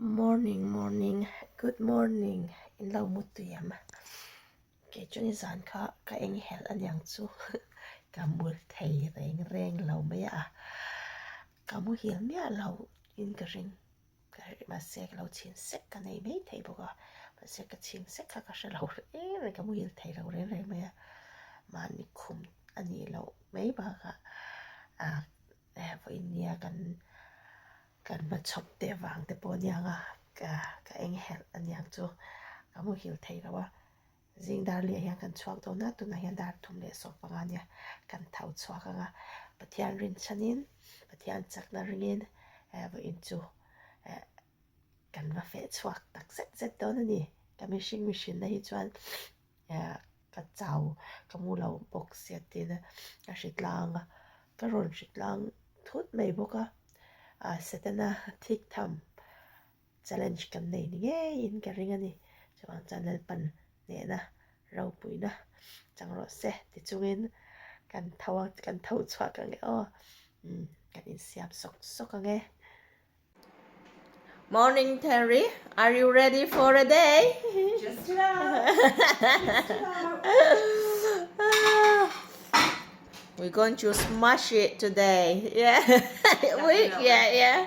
Morning morning good morning in lo mu tui em kei chu nizan kha ka eng helh aniang chu ka mu thei reng reng lo mai a ka muhil miah lo in ka ring mahse ka lo chhin sek ka nei mai thei bawk a mahse ka chhin sek kha ka hre lo reng reng ka muhil thei lo reng reng mai a mahni khum a nih loh mai bakah ah vawiin nia kan Kan hmachhawp te vang te pawh aniang a, ka ka eng helh aniang chu ka muhil thei lo a, zing dar leh hian kan chhuak dawn a, tunah hian dar thum leh sawm panga ania kan tho chhuak ang a, Pathian rinchhanin Pathian chakna ringin eh vawiin chu eh kan va feh chhuak tak zet zet dawn a ni, ka mihring mihrinna hi chuan eh ka chau ka mu lo bawk sia tiin ka hritlang a. Ka rawn hritlang thut mai bawk a, ah Setana thik tham challenge kan nei ni ngeiin ka ring a ni. Chuvang chuan Lalpan hnehna ropuina chang rawh se ti chungin kan tho a, kan tho chhuak ang e aw, umm kan insiam sawk sawk ang e. Morning Terry, are you ready for a day? Just about. Just about. We're going to smash it today. Yeah. we, yeah, yeah.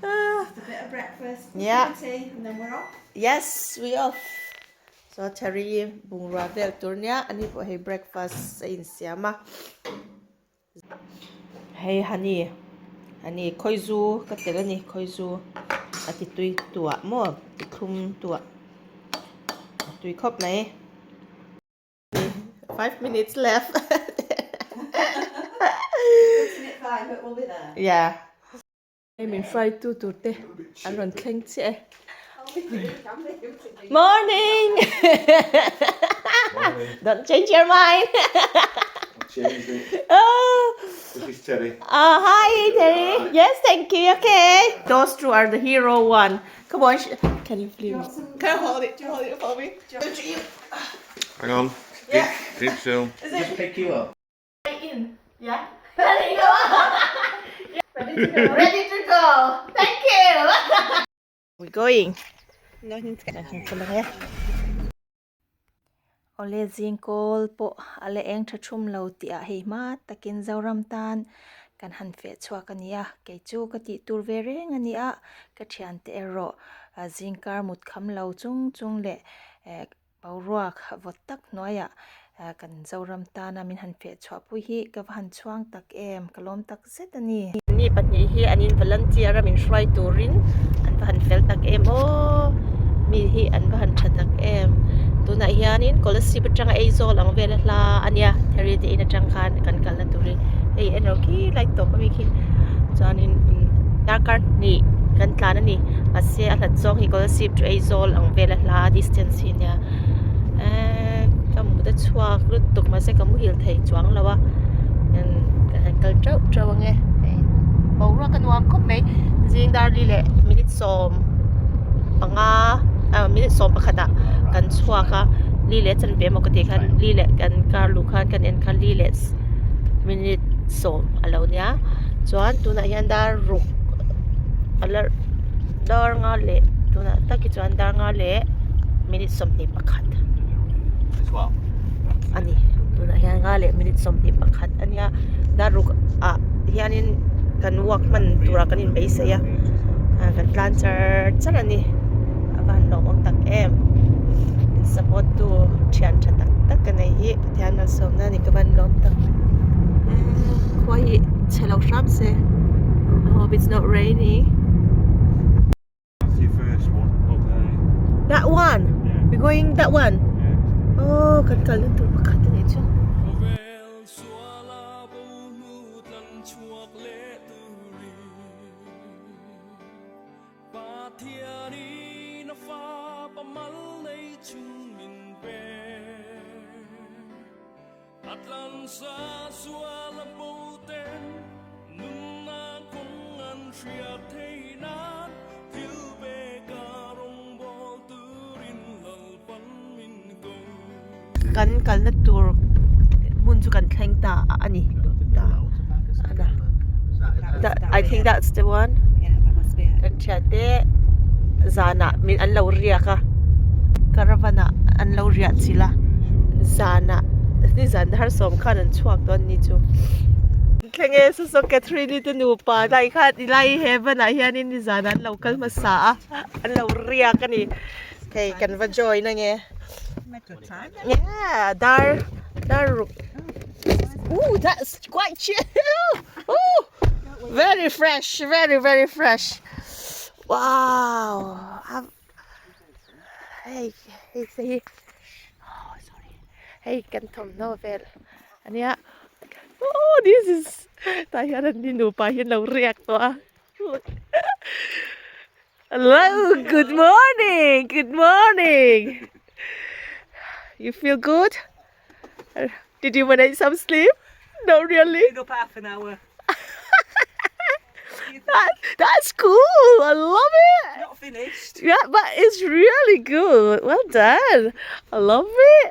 Just a bit of breakfast, Yeah. tea, and then we're off. Yes, we off. So Terry bungrua vel tur nia ani pawh hei breakfast a insiam a. Hei honey honey khawizu ka telh a ni khawizu a ti tui tuah maw ti thlum tuah a tui khawp mai 5 minutes left yeah Hei min fry tu tur te an rawn thleng chiah e. Morning! Don't change your mind. Changed it. Oh. This is Terry. Oh, hi Terry. Yes, thank you. Okay. Those two are the hero one. Come on. Can you please? Can you hold it? Hold it for me. Hang on. Yeah. Keep, keep still. Is it Pick you up. in? Yeah. Ready to go. Ready to go. Ready to go. Thank you. We're going. Awle zing kawl pawh a la eng tha thum lo tih ah hei hma takin Zoram tan kan han feh chhuak a ni a, kei chu ka tih tur ve reng a ni a, ka thiante erawh zingkar mut kham lo chung chung leh eh Boruak vawt tak hnuaiah kan Zoram tana min han feh chhuah pui hi ka va han chhuang tak em, ka lawm tak zet a ni. Ni pahnih hi an in volunteer a min hruai turin an va han fel tak em aw, mi hi an va han tha tak em. Tunah hianin Kolasib atanga Aizawl ang vel a hla a nia, Theri te in atang khan kan kalna turin hei en rawh khi lai tawp ami khi chuanin darkar hnih kan tlan a ni mahse a hlat zawng hi Kolasib to Aizawl ang vel a hla distance hi ania eee ka mut a chhuak lutuk mahse ka muhil thei chuang lo a kan han kal teuh teuh ang e hei boruak a nuam khawp mai zing dar li leh minute sawm panga ah minute sawm pakhat ah kan chhuak a li leh chanve emaw ka tih khan li leh kan car luh khan kan en khan li leh minute sawm a lo nia chuan tunah hian dar ruk a la dar nga leh tunah tak hi chuan dar nga leh minute 21 a ni tunah hian nga leh minute 21 a nia dar ruk ah hianin kan walk hman turah kan inbeisei a ah kan tlan char char a ni a va han lawmawm tak em in support tu thian tha tak tak ka nei hi Pathian malsawmna a ni ka van lawm tak khua hi chhe lo hram se I hope it's not raining That's your first one up there. That one? Yeah. We're going that one? Yeah. Oh, kan kal na tur pakhat a nih chu. Khawvel suala bo hnu tlan chhuak leh turin Pathianin a fapa mal nei chung min pe. A tlansa suala bo ten nunna kawng an hriat theih nan thil peka rawngbawl turin Lalpan min ko. Kan kalna tur hmun chu kan thleng ta a ni. Ta. Ana. That, I think that's the one. Yeah, that must be it. Kan thiante zanah min an lo riak a caravan ah an lo riah chilh a zanah nizan har sawm khan an chhuak dawn ni chu. Thleng e saw saw Catherine i te nupa lai khan i lai heaven ah hianin nizan an lo kal hmasa a an lo riak a ni hei kan va join ange yeah dar dar ruk ooh that's quite chill ooh very fresh very very fresh wow hei hei te hi oh sorry hei kan thawmhnaw vel ania oh this is tah hian an ni nupa hi an lo riak tawh a hello good morning good morning you feel good did you manage some sleep no really Been up half an hour. That, that's cool. I love it. Not finished. Yeah, but it's really good. Well done. I love it.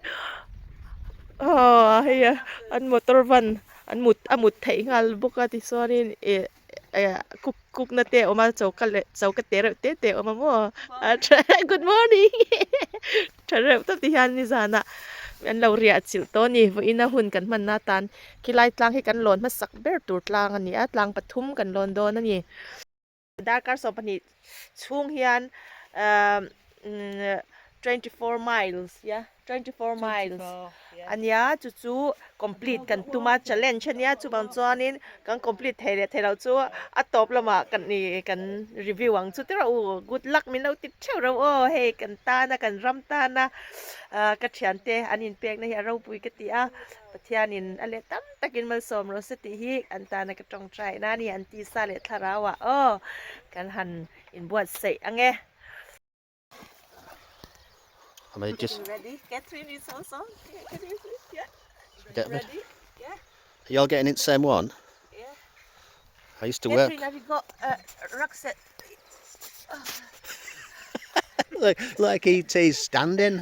Oh, hei a an motor van an mut a mut theih nghal bawk a tichuanin ih eh cook cook na te a awm a choka leh choka te reuh te te a awm a maw good morning tha reuh tawp ti hian nizanah an lo riah chilh tawh a ni vawiin a hun kan hmanna atan khilai tlang hi kan lawn hmasak ber tur tlang a ni a tlang pathum kan lawn dawn a ni. Darkar 12 chhung hian ahh 24 miles ya 24 miles ania chu chu complete kan tum a challenge ania chuvang chuanin kan complete thei leh thei loh chu a tawp lamah kan ih kan review ang chu tiraw u good luck min lo ti theuh reuh aw hei kan tana kan ram tana ahh ka thiante an inpekna hi a ropui ka ti a Pathianin a leh tam takin malsawm rawh se tih hi an tana ka tawngtai na a ni an tisa leh thlarau ah aw kan han inbuatsaih ang e. I may just Ready? Catherine is also. Yeah. get rid. Ready? Yeah. Are you all getting in the same one? Yeah. I used to work Catherine, have you got a rucksack? like like ET's standing.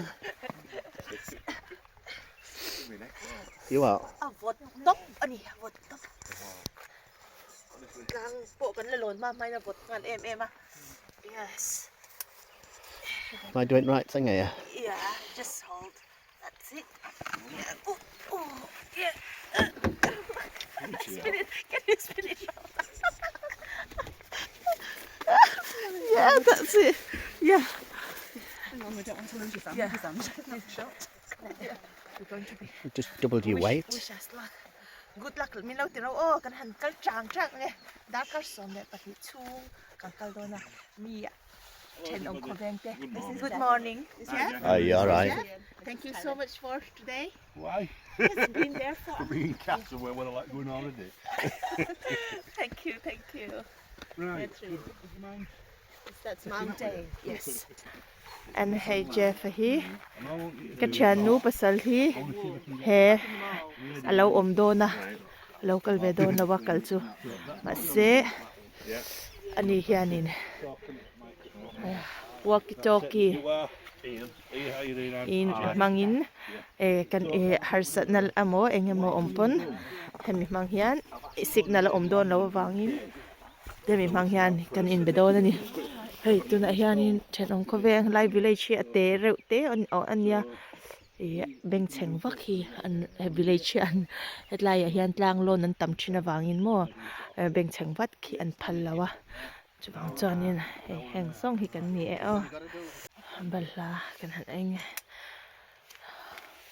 You are. A vawt tawp a ni, a vawt tawp. Tlang pawh kan la lawn hma hmain a vawt nghal em em a. Yes. Am I doing right thing here? Yeah, just hold. That's it. Yeah. Oh, oh, yeah. Spin it. Can you spin it round? Yeah, that's it. Yeah. Hang on, we don't want to lose your fan. Yeah. Because I'm shot. Just doubled your weight. Wish us luck. Good luck min lo ti ro aw kan han kal chang chang nge darkar 12 chhung kan kal dawn a mi thenawm khawveng te good morning yeah Are you all right? thank you so much for today Why? it's been there for Being cats away when I like going on holiday. thank you thank you Right. That's mountain yes and hei Jeff a hi ka thiannu pasal hi he a lo awm dawn a a lo kal ve dawn lo a kal chu mahse ani hianin walkie talkie in hmangin eh kan eh harsatna emaw eng emaw awm pawn hemi hmang hian signal a awm dawn loh avangin hemi hmang hian kan inbe dawn a ni hei tunah hianin thenawm khawveng lai village hi a te reuh te a nia ih bengchheng vak hi an he village hi an hetlaiah hian tlang lawn an tam thin avangin maw bengchheng vat khi an phal lo a chuvang chuanin hei heng zawng hi kan ni e aw balhla kan han eng e.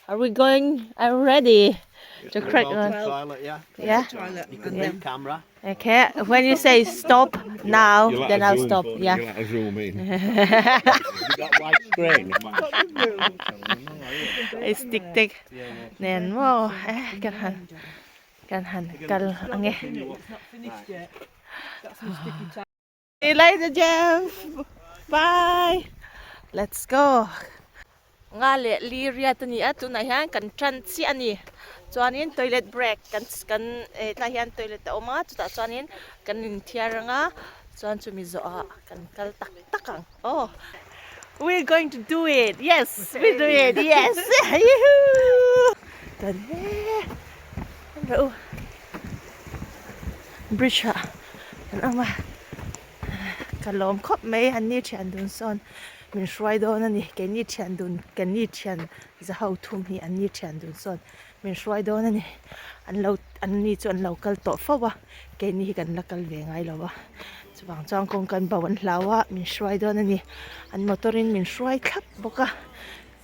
Are we going? I'm ready to crack on. Toilet, yeah. Yeah. You can move camera. Okay. When you say stop now, then I'll stop. Yeah. You'll have to zoom in. You got wide screen. Hei stick te nen maw eh kan han kan han kal ang e. It's not finished yet. That's my sticky tab. See you later, Jeff. Bye. Let's go. Nga leh li riat a ni a tunah hian kan tan chiah a ni chuanin toilet break kan kan eh tlai hian toilet a awm a chutah chuanin kan inthiar ang a chuan chumi zawhah kan kal tak tak ang aw we're going to do it yes we do it yes kan he rawh u bridge ah kan awm a. Ka lawm khawp mai an ni thian dun sawn min hruai dawn a ni. Keini thian dun keini thian za ho thum hi an ni thian dun sawn min hruai dawn a ni. An lo an ni chu an lo kal tawh fo a, keini hi kan la kal ve ngai lo a. Chuvang chuan kawng kan bo an hlau a, min hruai dawn a ni. An motor in min hruai thlap bawk a,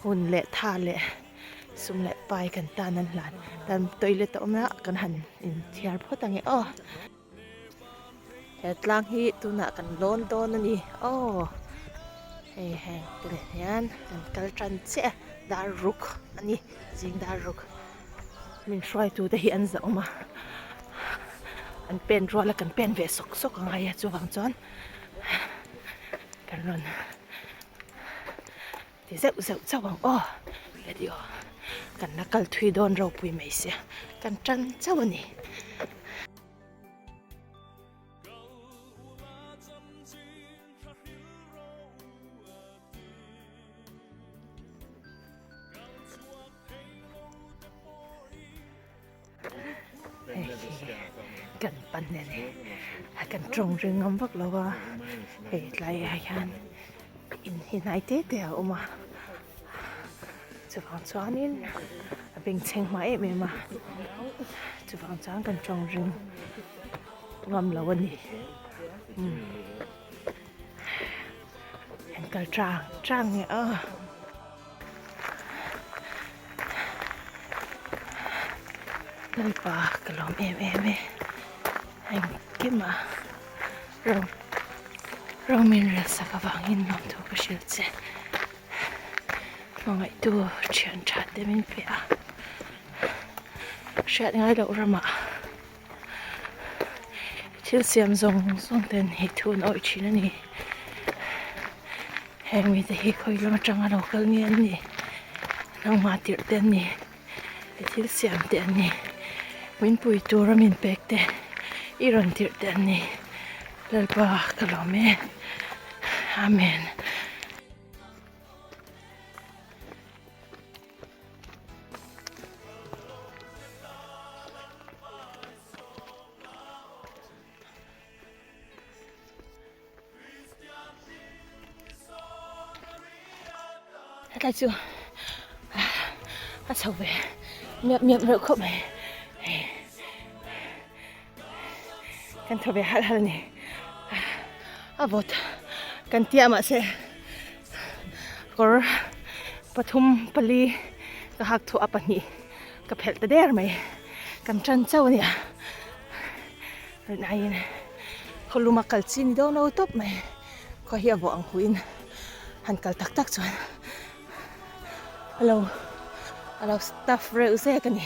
hun leh tha leh sum leh pai kan tan an hlan. Tan toilet a awm a, kan han inthiar phawt ange aw. He tlang hi tunah kan lawn dawn a ni aw hei heng te nen hian kan kal tan chiah a dar ruk a ni zing dar ruk min hruaitu te hi an za awm a an pen rual a kan pen ve sawk sawk a ngai a chuvang chuan kan rawn Ti zeuh zeuh chauh ang aw radio kan la kal thui dawn ropui mai sia kan tan chauh a ni. Hei hi kan pan a ni a kan tawng ring ngam vak lo a hei tlaiah hian in hi hnai te te a awm a chuvang chuanin a bengchheng hma em em a chuvang chuan kan tawng ring ngam lo a ni umm an kal tang tang nge aw. Lalpa ka lawm em em e engkim a ro ro min rel sak avangin lawmthu ka hrilh che hmangaihtu thian tha te min pe a hriat ngai loh ramah thil siam zawng zawng ten hi thu an awih thin a ni. Heng mite hi khawi lam atanga lo kal nge an nih nangmah tirh te an ni i thil siam te an ni min pui tura min pek te i rawn tirh te an ni Lalpa ka lawm e Amen. Hetlai chu a chho ve miap miap reuh khawp mai hei kan thaw ve halh halh a ni a vawt kan tia mahse kawr pathum pali ka hak thuah a pahnih ka phelh ta der mai kan tan chauh a nia. Rinaiin khaw luma kal chi ni dawn lo tawp mai khaw hi a vawh ang huin han kal tak tak chuan a lo a lo tough reuh zek a ni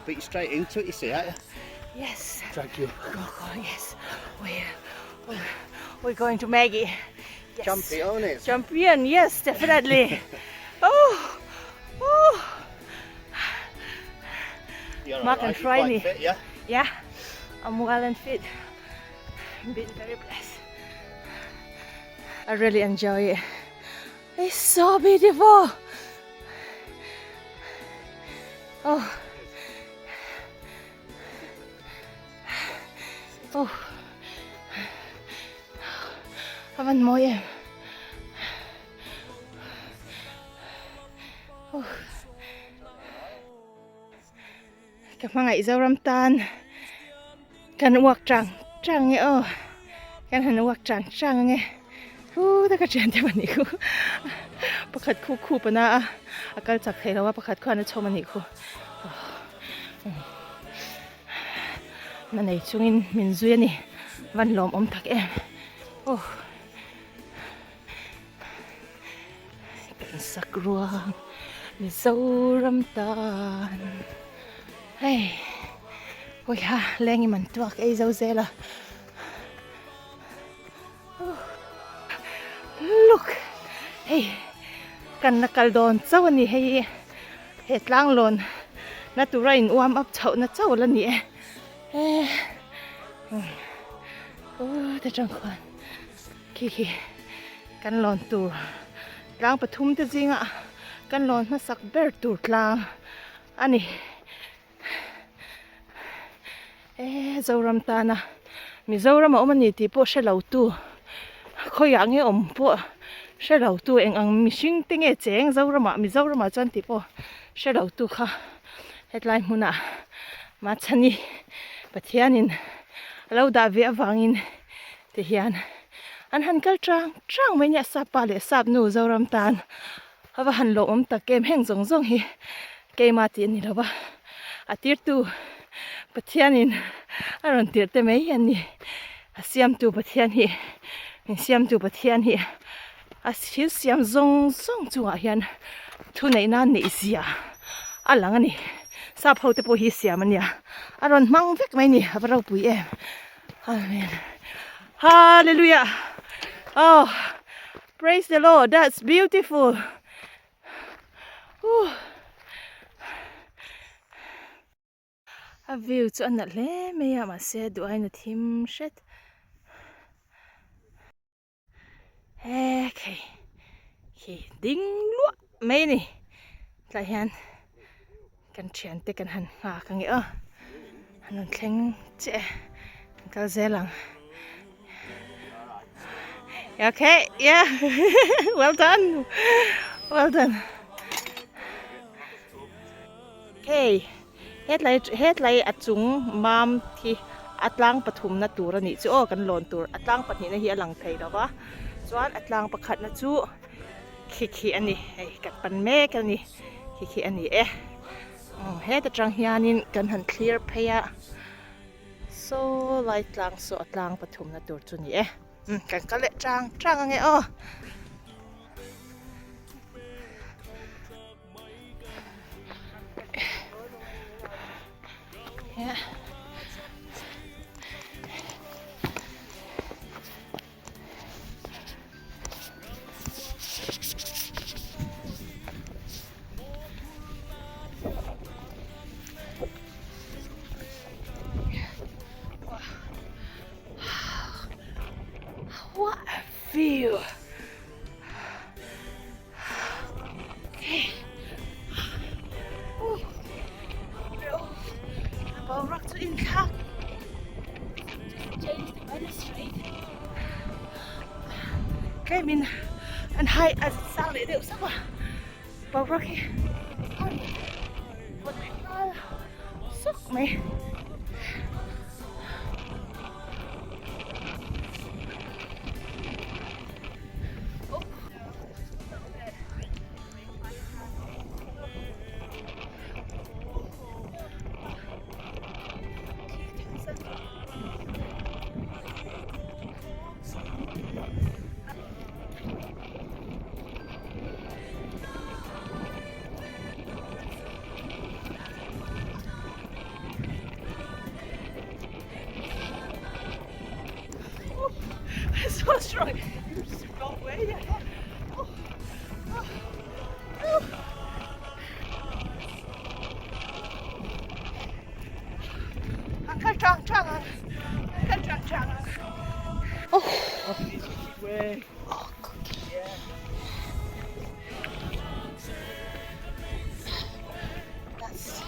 Beat straight into it, you see that? Yes. Drag you. Go, go, yes. We're, we're, we're going to Maggie. Yes. Champion it. Champion, yes, definitely. oh, oh. You're Mark all and right, you're try quite me. fit, yeah? Yeah, I'm well and fit. Been very blessed. I really enjoy it. It's so beautiful. Oh. Oh. A van mawi em. Oh. Ka hmangaih Zoram tan kan uak chang chang nge aw. Kan han uak chang chang ange. Hu taka thian te pahnih khu pakhat khu khup ana a a kal chak thei lo a pakhat khuan a chhawm anih khu. Na nei chungin min zui a ni van lawm awm tak em aw kan sak ruang Mizoram tan hei hawiha leng in man tuak ei zo zel a look hei kan la kal dawn chauh a ni hei he tlang lawn na tura in uam up chhoh na chauh la ni e aw ta tang khuan khi khi kan lawn tur tlang pathum te zinga kan lawn hmasak ber tur tlang a ni. Zoram tana Mizoram a awm a ni tih pawh hre lo tu khawiah nge awm pawh hre lo tu eng ang mihring te nge cheng Zoramah Mizoramah chuan tih pawh hre lo tu kha hetlai hmunah Machhani Pathianin a lo dah ve avangin ti hian an han kal chang chang mai nia sap pa leh sap nu Zoram tan a va han lawmawm tak em heng zawng zawng hi keimah tih a ni lo va a tirtu Pathianin a rawn tirh te mai hi an ni a siamtu Pathian hi min siamtu Pathian hi a thil siam zawng zawng chungah hian thuneihna neih zia a lang a ni sap ho te pawh hi siam a nia a rawn hmang vek mai a ni a va ropui em. Amen. Hallelujah. Oh, praise the Lord. That's beautiful. Whew. A view chu a nalh hle mai a mahse duh aiin a thim hret. He khei khi ding luah mai a ni tlai hian kan thiante kan han nghak ang e aw an rawn thleng chiah e kan kal zel ang okay yeah well done well done hei Hetlai hetlai a chung mam hi a tlang pathumna tur a nih chu aw kan lawn tur a tlang pahnihna hi a lang thei lo va chuan a tlang pakhatna chu khi khi a ni hei kan pan mek a ni khi khi a ni e heta tang hianin kan han thlir phei a saw lai tlang saw a tlang pathumna tur chu a ni e kan kal leh chang chang ang e aw. Yeah. What a view! Boruak chu inthlak tlemin an hai a sang leh deuh sap a boruak hi a rawn vawt leh nghal sawk mai. So strong. You're strong way. Oh. Oh. Oh. Ang kal chang chang ang. Kal chang chang ang. Oh. Oh, That's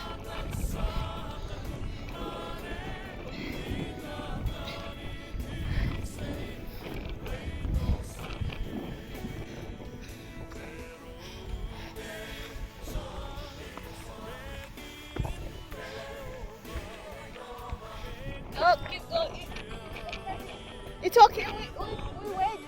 Oh, keep going. It's okay. We, we, we wait.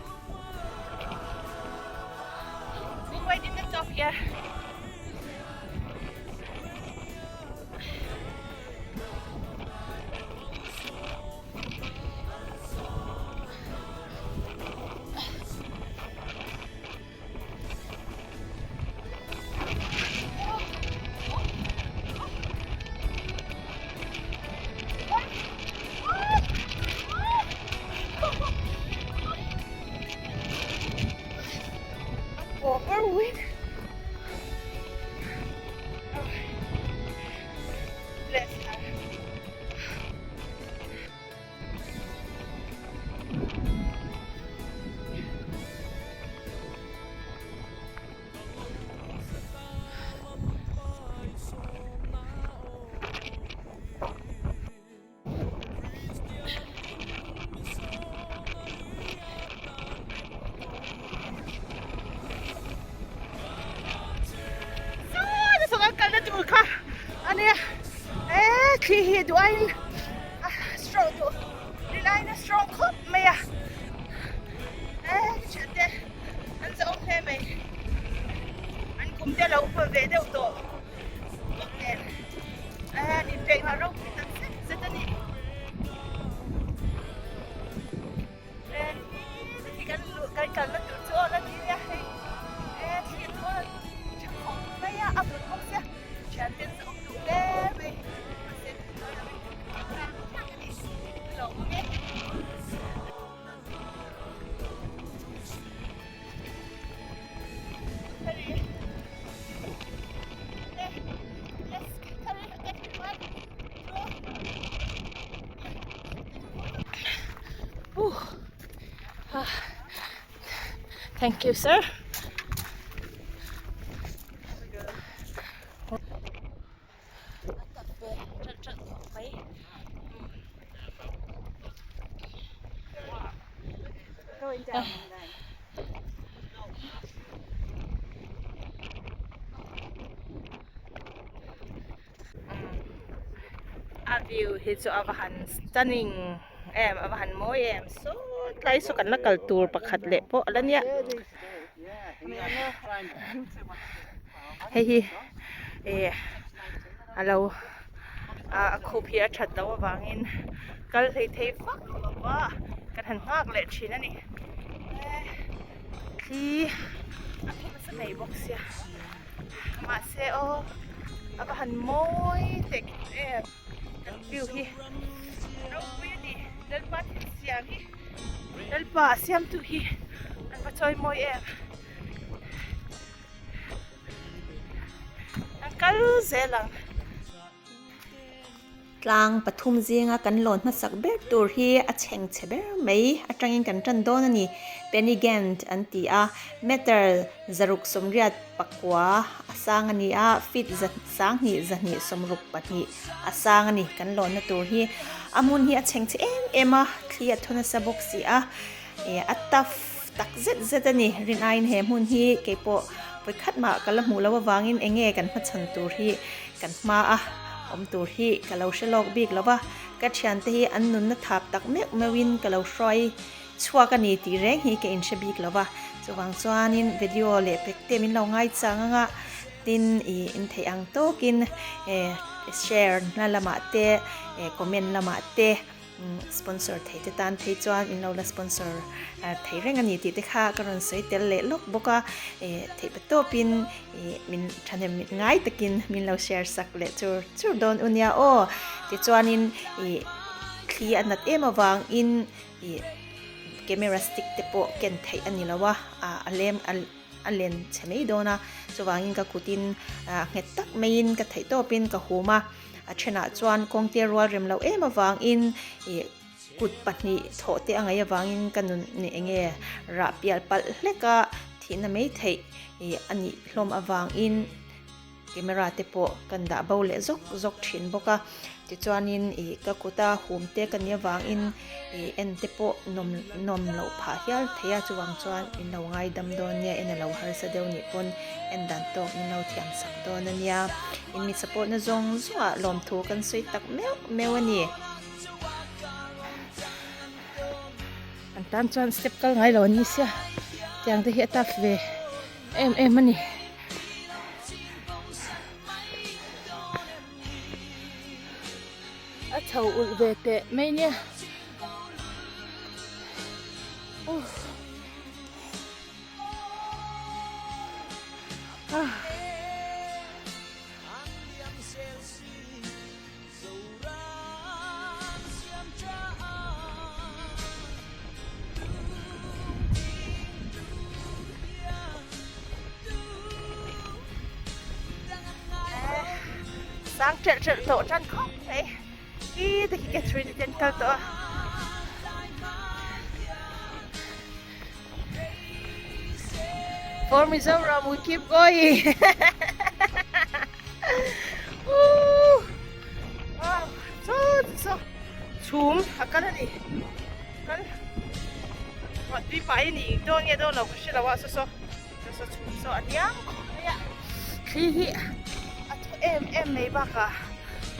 Thli hi duh aiin a strong duh rin aiin a strong khawp mai a. E ka thiante an zahawm hle mai. An kum te a lo upa ve deuh tawh bawk nen e an inpek nghal ropui tak zet zet a ni. Kan kalna tur chu aw la ni nia hei e thli a thawl tha khawp mai a a vun bawk sia thian ten chu awm duh hle mai mahse tun lo in tlang tlang a ni a lo awm e. Thank you, sir. Going down then. A view hi chu a va han stunning em a va han mawi em saw tlai saw kan la kal tur pakhat leh pawh a la nia hei hi eh a lo a khup hi a that loh avangin kal hlei thei vak lo va kan han nghak leh thin a ni thli a thaw nasa mai bawk sia. Mahse aw a va han mawi teh kher em kan view hi ropui a ni Lalpa thil siam hi Lalpa a siamtu hi an va chawi mawi em an kal zel ang. Tlang pathum zinga kan lawn hmasak ber tur hi a chhengchhe ber mai atangin kan tan dawn a ni. Penigant an ti a, meter zaruk sawmriat pakua a sang a ni a, feet za sanghnih zahnih sawmruk pahnih a sang a ni kan lawnna tur hi. A hmun hi a chhengchhe em em a, thli a thaw nasa bawk si a, eh a tough tak zet zet a ni. Rin aiin he hmun hi keipawh vawikhat mah ka la hmuh loh avangin eng nge kan hmachhan tur hi Kan hma a awm tur hi ka lo hre lawk bik lo va, ka thiante hi an nunna thap tak meuh meuhin ka lo hruai chhuak a ni tih reng hi ka inhre bik lo va. Chuvang chuanin video leh pek te min lo ngai chang anga tin i intheih ang tawkin share na lamah te comment lamah te Sponsor thei te tan phei chuan in lo la sponsor thei reng a ni tih te kha ka rawn sawi tel leh lawk bawk a, theih pa tawpin min thahnem ngai takin min lo share sak leh chur chur dawn u nia aw. Tichuanin ih thli a nat em avangin ih camera stick te pawh ken theih a ni lo a, a lem a len chhe mai dawn a, chuvangin ka kutin nghet tak maiin ka theih tawpin ka hum a. A thenah chuan kawngte rual rem loh em avangin ih kut pahnih thawh te a ngaih avangin ka nun eng nge rah pial palh hlek a thihna mai theih ih a nih hlawm avangin camera te pawh kan dah bo leh zawk zawk thin bawk a tichuanin ih ka kuta hum te ka nih avangin ih en te pawh nawm nawm loh phah hial thei a chuvang chuan in lo ngaidam dawn nia en a lo harsa deuh nih pawn en dan tawk min lo thiam sak dawn a nia in mi support na zawng zawng ah lawmthu kan sawi tak meuh meuh a ni. An tan chuan step kal ngai lo an ni sia tiang te hi a tough ve em em a ni. A chho ulh ve teh mai nia. Sang ṭhelh ṭhelh tawh ṭan khawp mai i te khi Catherine te an kal tawh a. For Mizoram we keep going. Woo! Wow, so so chhum a kal a ni. Kal ruah tui pai a ni dawn nge dawn lo ka hre lo a saw saw saw saw chhum saw a niang khawp mai a thli hi a thaw em em mai bakah.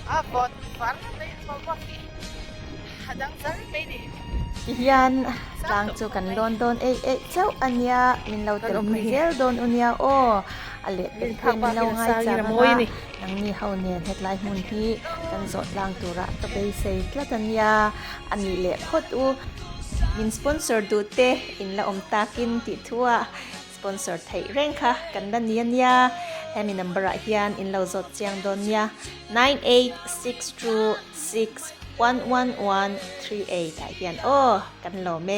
A vawt var mai a boruak hi a dang zar mai ni. Tihian tlang chu kan lawn dawn eih eih chauh a nia, min lo telpui zel dawn u nia aw. A lehpek te min lo ngaichang anga nangni ho nen hetlai hmun hi kan zawh tlang turah ka beisei tlat a nia, a nih leh phawt u. Min sponsor duh te in la awm takin tih thuah Sponsor theih reng kha kan la ni a nia, hemi number ah hian in lo zawt chiang dawn nia, 9862611138 ah hian aw kan lawm e.